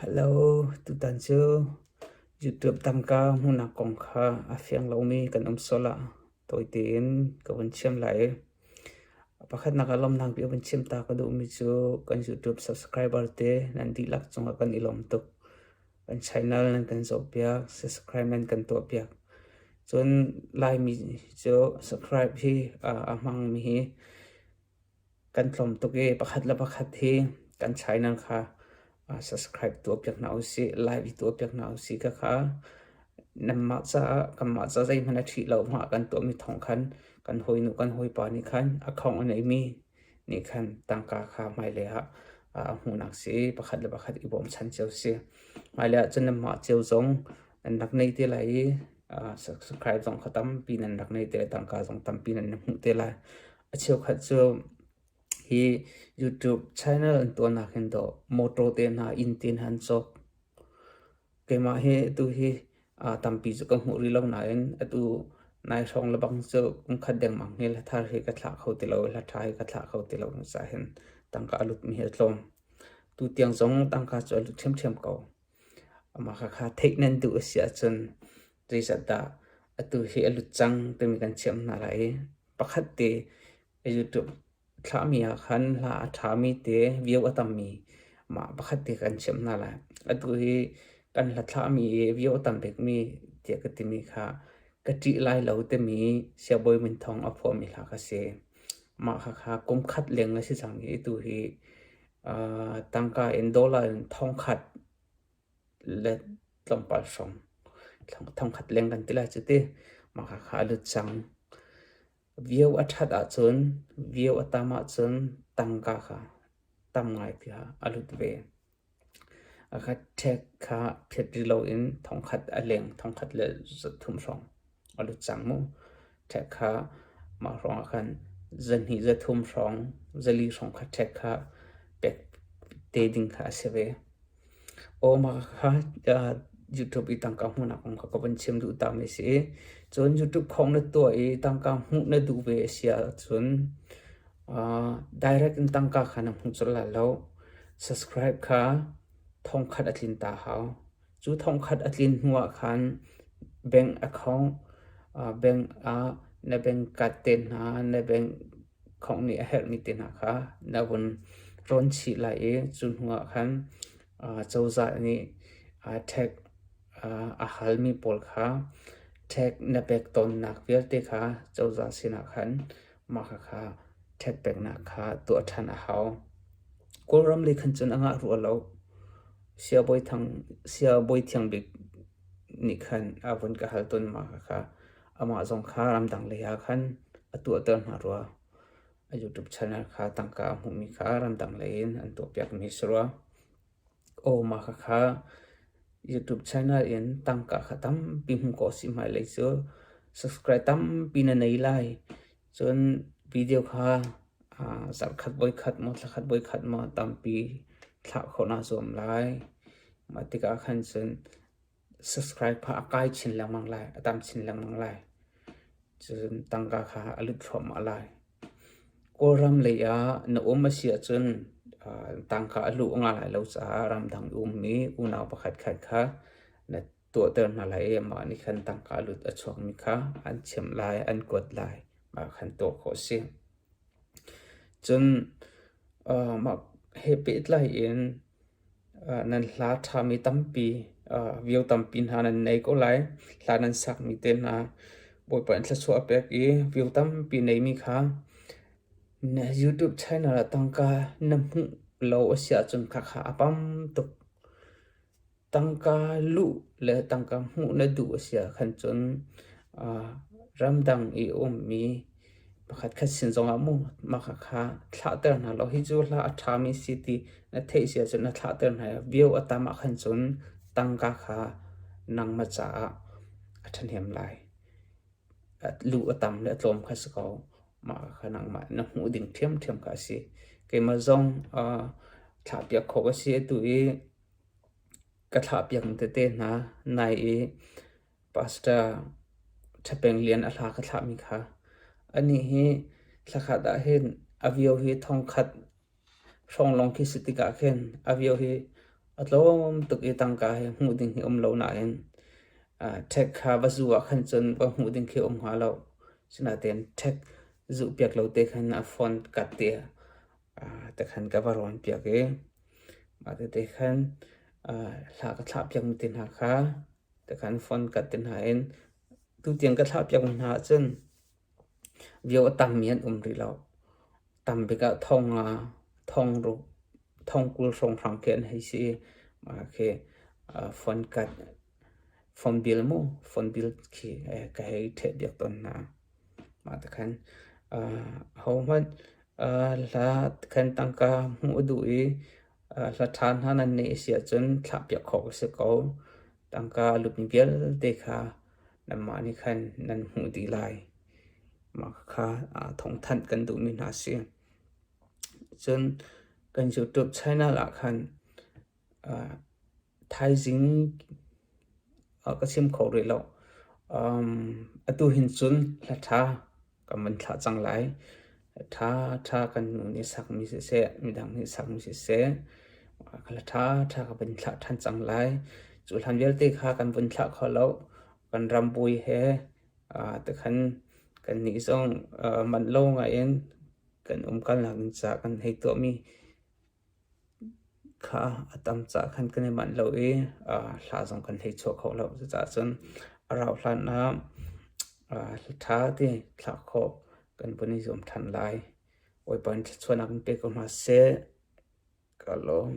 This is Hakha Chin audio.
Hello, tutan cu YouTube tangka hmuhnak kong kha a fiang lomi kan um sual ah tawi tein ka vun chim lai. Pakhatnak ah lawmhnak bia vun chim ta ka duhmi cu kan YouTube subscriber te nan dihlak cungah kan i lawm tuk. Kan channel nan kan zohpiak, subscribe nan kan tuahpiak. Cun Laimi cu subscribe hi a hmangmi hi Kan tlawm tuk i pakhat le pakhat hi kan channel kha subscribe tuahpiak hna usih, like i tuahpiak hna usih khakha nanmah caah kanmah ca zeihmanh a ṭhih lo hmah kan tuahmi thawng khan kan hawinu kan hawipa nih khan account a neimi nih khan tangka kha hmailei ah a hmuhnak si i pakhat le pakhat i bawmchan cio si. Hmailei ah cun nanmah cio zong nan rak nei te lai i subscribe zong kha tampi nan rak nei te lai, tangka zong tampi nan hmuh te lai. A cheukhat cu hi YouTube channel an tuahnak hin dawh mawtaw te hna, inn te hna an cawk. Keimah hi atu hi tampi cu ka hmuh rih lo nain atu nai hrawng lebang cu kum khat dengmang hi hla thar hi ka thlah kho ti lo i hla ṭha hi ka thlah kho ti lo caah hin tangka a lutmi hi a tlawm. Tutiang zong tangka cu a lut ṭhiamṭhiam ko. Mah khakha theih nan duh a si ahcun zeizat dah atu hi a lut cang timi kan chimh hna lai i pakhat te YouTube thlahmi ah khan hla a ṭhami te view a tammi mah pakhat te kan chimh hna lai. Atu hi kan hla thlahmi i view a tam bikmi tiah ka timi kha ka ṭih lai lo timi Siangbawi Minthawng a phuahmi hla kha si. Mah khakha kum khat leng a si cang i atu hi tangka in dollar in thongkhat le tlawmpal hrawng thongkhat leng kan ti lai cu ti. Mah khakha a lut cang. Vio a ṭhat ahcun, vio a tam ahcun tangka kha tam ngai kha a lut ve. A kha ṭhek kha phiat rih loin thongkhat a leng, thongkhat le zathum hrawng a lut cang mu. Ṭhek kha mah hrawng ah khan zahnih zathum hrawng, zali hrawng kha ṭhek kha pek te ding kha a si ve. Aw mah kha YouTube i tangka hmuhnak kong kha ka van chim duh tami a si. Cun YouTube khong na tuah i tangka hmuh na duh ve a si ahcun direct in tangka kha na hmu colh lai lo. Subscribe kha thongkhat a tlin ta hau. Cu thongkhat a tlin hnu ah khan bank account bank ah na bank card te hna, na bank khawng nih a herhmi te hna kha na vun rawn chih lai i cu hnu ah khan cozah nih tax a halmi pawl kha tax na pek tawnnak vialte kha cozah sinah khan mah khakha tax peknak kha tuah ṭhan a hau. Kawlram lei khan cun a ngah rua lo. Siabawi Thiang Bik nih khan a vun ka hal tawn mah khakha Amah zong kha ramdang lei ah khan a tuahter hna rua. A YouTube channel kha tangka a hmuhmi kha ramdang lei in an tuahpiakmi si rua. Aw mah khakha YouTube channel in tangka kha tampi hmuh khawh a si hmailei cu subscribe tampi na nei lai. Cun video kha zarhkhat voikhat maw thlakhat voikhat maw tampi thlah khawh naa zuam lai. Mah tikah khan cun Subscribe kha a kai chin lengmang lai, a tam chin lengmang lai. Cun tangka kha a lut thluahmah lai. Kawlram lei ah na um a si ahcun tangka a luh a ngah lai lo caah ramdang i ummi unau pakhat khat kha na tuahter hna lai i amah nih khan tangka a lut a chuakmi kha an chimh lai, an kuat lai. Mah khan tuah khawh a si. Cun mah he pehtlai in Nan hla ṭhami tampi, vio tampi hna nan nei ko lai. Hla nan sakmi te hna Bawipa in thluachuah a pek i vio tampi neimi kha na YouTube channel ah tangka na hmuh lo a si ahcun khakha a pam tuk. Tangka luh le tangka hmuh na duh a si ahkhan cun ramdang i a ummi pakhatkhat sin zongah mu mah khakha thlahter hna law hi cu hla a ṭhami si ti na theih si ahcun na thlahter hna i vio a tam ahkhan cun tangka kha nangmah caah a ṭhahnem lai. Luh a tam le a tlawm kha si ko. Mah kha nangmah na hmuh ding ṭhiamṭhiam kha a si. Keimah zong thlahpiak khawh ka si atu i Ka thlahpiak tete hna nai i Pastor Ṭha Peng Lian a hla ka thlahmi kha. Anih hi thlakhat ah hin a vio hi thongkhat hrawng lawng khi si tikah khin a vio hi A tlawm tuk i tangka hi hmuh ding hi um lo nain ṭhek kha va zu ah khan cun va hmuh ding khi um hnga lo. Sinain ṭhek zuhpiak lo te khan a phone kat ti te khan ka va rawn piak i mah tete khan hla ka thlah piakmi te hna kha te khan phone kat te hna in tutiang ka thlah piakmi hna ahcun vio a tammi an um rih lo. Tam bik ah thong nga, thong ruk, thong 20 hrawnghrang khi an hei si i mah khi phone kat, phone bill mu, phone bill khi ka hei ṭheh piak tawn hna. Mah ti khan ahohmanh hla khan tangka hmuh a duh i hla ṭha hna nan neih a si ahcun thlah piak khawh a si ko. Tangka a lutmi vialte kha nanmah nih khan nan hmuh dih lai. Mah kha thawngthanh kan duhmi hna a si. Cun kan YouTube channel ah khan thaizing ka chim kho rih lo. Atu hin cun hla ṭha kan van thlah cang lai. Hla ṭhaṭha kan nu nih sakmi siseh, midang nih sakmi siseh, hla ṭhaṭha ka van thlah ṭhan cang lai. Cu hlan vialte kha kan vun thlah kho lo. Kan ram bawi he tikhan kannih zong manh lo ngaiin kan umkalnak ding caah kan hei tuahmi kha a tam caah khan kan i manh lo i hla zong kan hei chuah kho lo. Cucaah cun a rauh hlan ah hla ṭha te thlah khawh kan vun i zuam ṭhan lai. Bawipa in thluachuahnak in pe ko hna seh. Ka lawm.